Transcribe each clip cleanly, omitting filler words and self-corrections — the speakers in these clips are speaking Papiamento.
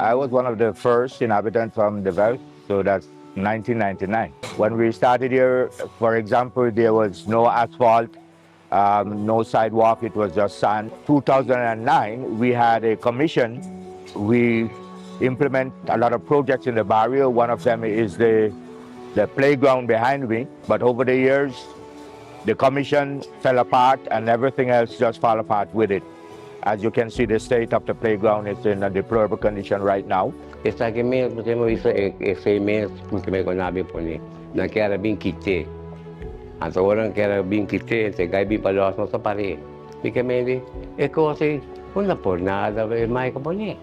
I was one of the first inhabitants from the Veld, so that's 1999. When we started here, for example, there was no asphalt, no sidewalk, it was just sand. 2009, we had a commission. We implement a lot of projects in the barrio. One of them is the playground behind me. But over the years, the commission fell apart and everything else just fell apart with it. As you can see, the state of the playground is in a deplorable condition right now. Esaki mes bo tin bisa esei mes ku mi ku nan a bin pone. Nan kier a bin kit'é. Anto ora nan kier a bin kit'é, te gai bin pa los nos a par'é. Mi ke mende e kos ei no por nada e mai ku pone.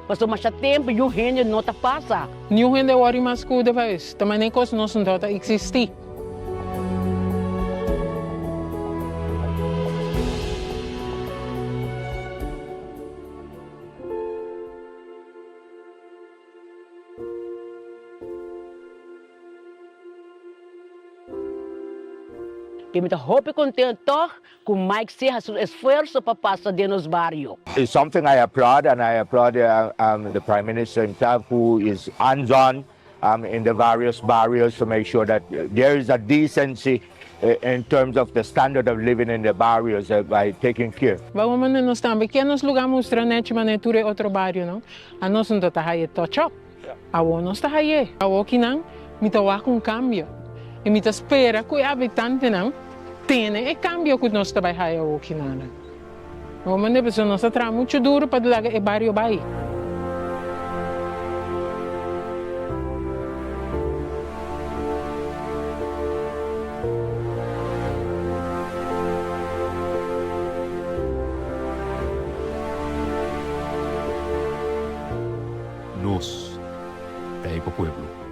Pasobra masha tempu yu hende no ta pasa. Niun hende wòri mas ku de vez. Ta manera kos nos no ta eksistí. I mi ta hopi kontent tòg ku Mike Ceja su esfuerso pa pasa den nos bario. It's something I applaud and I applaud the Prime Minister himself who is hands on in the various barrios to make sure that there is a decency in terms of the standard of living in the barrios by taking care. Bago manda nos tambe ke nos luga mustra nechi manera tur e otro barionan, anos no ta haye touch up. Awor nos ta haye. Awor kinan mi ta wak un kambio i mi ta spera ku e abitantenan tene e kambio ku nos ta bai haye awor kinanan. Awor manda pasobra nos a traha muchu duru pa laga e bario bai. Nos ta ei pa pueblo.